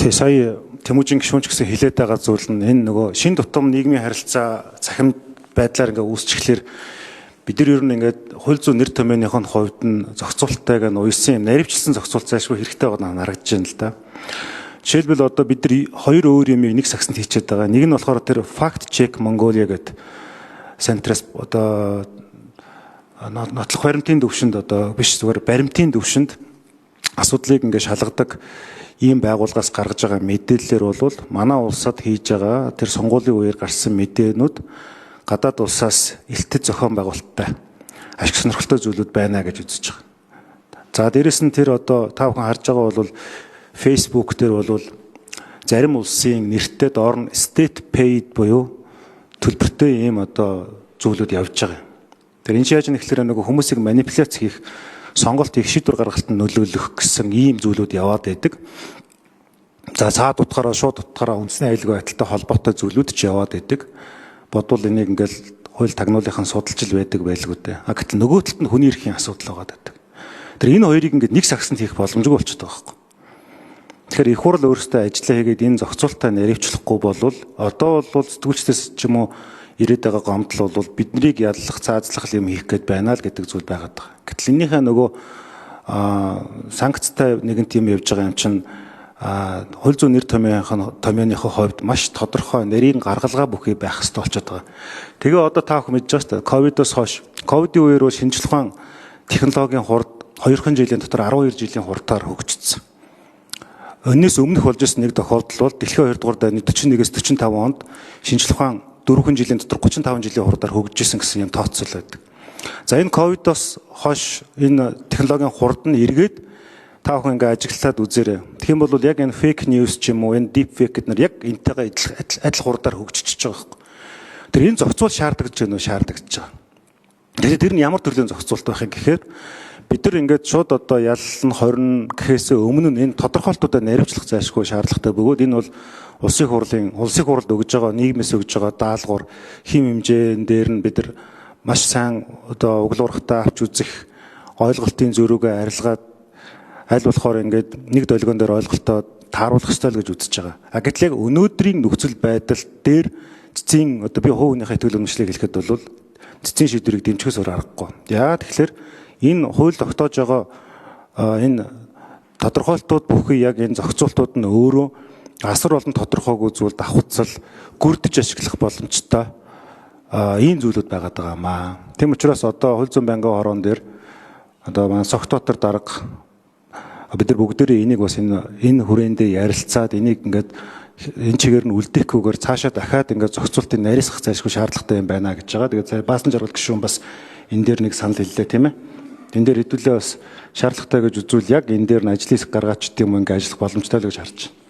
Тэг сая Тэмүүжин гишүүн ч гэсэн хэлээд байгаа зүйл нь энэ нөгөө шин тутам нийгмийн харилцаа цахим байдлаар ингээ үүсчихлээр бид нар ер нь ингээд хууль зүйн нэр томьёоных нь хувьд нь зохицуултайг нь уйсан юм наривчлсан зохицуулт зайлшгүй хэрэгтэй байгаа нь харагдаж байна л да. Жишээлбэл, одоо бид нар хоёр өөр юмыг нэг сагсанд хийчихэд байгаа. Нэг нь болохоор тэр Fact Check Mongolia гэдэг центраас одоо нотлох баримтын төвшөнд, одоо биш, зүгээр баримтын төвшөнд асуудлыг ингээд шалгадаг ийм байгууллагаас гаргаж байгаа мэдээллээр бол манай улсад хийж байгаа тэр сонгуулийн үеэр гарсан мэдээнүүд гадаад улсаас элтэд зохион байгуулалттай ашиг сонирхолтой зүйлүүд байна гэж үзэж байгаа. За, дээрэс нь тэр одоо та бүхэн харж байгаа бол Facebook дээр бол зарим улсын нэртэй, доор нь state paid буюу төлбөртэй ийм одоо зүйлүүд явж байгаа. Тэр энэ яаж нэхлээр нөгөө хүмүүсийг манипуляц хийх, сонголт хийх, шийдвэр гаргалтанд нөлөөлөх гэсэн ийм зүйлүүд яваад байдаг. За, цаад утгаараа, шууд утгаараа үндэсний аюулгүй байдалтай холбоотой зүйлүүд ч яваад байдаг. Бодвол энийг ингээл хууль тагнуулынхан судалж л байдаг байлгүй дээ. А гэтэл нөгөө талд нь хүний эрхийн асуудал байгаа байдаг. Тэр энэ хоёрыг ингээд нэг сагсанд хийх боломжгүй болчиход байгаа байхгүй. Тэгэхээр их хурл өөрөөсөө ажиллаа хийгээд энэ зохицуултаа наривчлахгүй болвол одоо бол сэтгүүлчдээс ч юм уу ирээд байгаа гомдол бол биднийг яллах, цаазлах юм хийх гээд байна л гэдэг зүйл байгаад байгаа. Гэтэл энэнийхээ нөгөө санкцтай нэгэн тийм явж байгаа юм чинь хууль зүйн нэр томьёоныхоо хувьд маш тодорхой нарийн гаргалгаа бүхий байх хэрэгтэй болчиход байгаа. Тэгээ одоо та бүхэн мэдж байгаа шүү дээ. Ковидоос хойш, ковидын үеэр бол шинжлэх ухаан технологийн хурд 2 жилийн дотор 12 жилийн хурдаар хөгжсөн. Өнөөс өмнөх болж исэн нэг тохиолдол бол дэлхийн 2 дугаар дайны 41-ээс 45 онд шинжлэх ухаан 4 жилийн дотор 35 жилийн хурдаар хөгжижсэн гэсэн юм тооцоол байдаг. За, энэ ковидоос хойш энэ технологийн хурд нь эргээд та бүхэн ингээ ажиглаад үзээрэй. Тэгэх юм бол яг энэ fake news ч юм уу, энэ deep fake гэднэр яг энтэйгээ адил хурдаар хөгжиж байгаа байхгүй. Тэр энэ зохицуул шаардлагаж байна уу? Шаардлагаж байгаа. Тэгэхээр тэр нь ямар төрлийн зохицуулт байх юм гэхээр бид нар ингээд шууд одоо яллан 20 гэхээсээ өмнө нь энэ тодорхойлтуудаа наривчлах зайлшгүй шаардлагатай бөгөөд энэ бол улсын хурлд өгж байгаа, нийгмээс өгж байгаа даалгавар хэм хэмжээн дээр нь бид нар маш сайн одоо углуурхтаа авч үзэх, ойлголтын зөрүүгээ арилгаад аль болохоор ингээд нэг долгион дээр ойлголтоо тааруулах ёстой л гэж үзэж байгаа. А гэтэл яг өнөөдрийн нөхцөл байдал дээр цэцгийн одоо би хувь хүнийхээ итгэл үнэмшлийг хэлэхэд бол цэцгийн шийдвэрийг дэмжихээс өөр аргагүй. Яагаад тэгэхээр энэ хууль тогтоож байгаа энэ тодорхойлтууд бүхий яг энэ зохицуултууд нь өөрөө асар олон тодорхойгүй зүйл давхцал гүрдэж ашиглах боломжтой ийм зүйлүүд байгаад байгаа маа. Тийм учраас одоо хууль зүйн байнгын хороон дээр одоо манай Согтотор дарга бид нар бүгдээрээ энийг бас энэ хүрээндээ ярилцаад энийг ингээд энэ чигээр нь үлдээхгүйгээр цаашаа дахиад ингээд зохицуултыг нарийсгах зайлшгүй шаардлагатай юм байна гэж байгаа. Тэгээд Баасан жаргал гишүүн бас энэ дээр нэг санал хэллээ, тийм ээ. Энэ дээр хэдүүлээ бас шаардлагатай гэж үзвэл яг энэ дээр нь ажлын хэсэг гаргаач гэдэг юм, ингээд ажиллах боломжтой л гэж харж байна.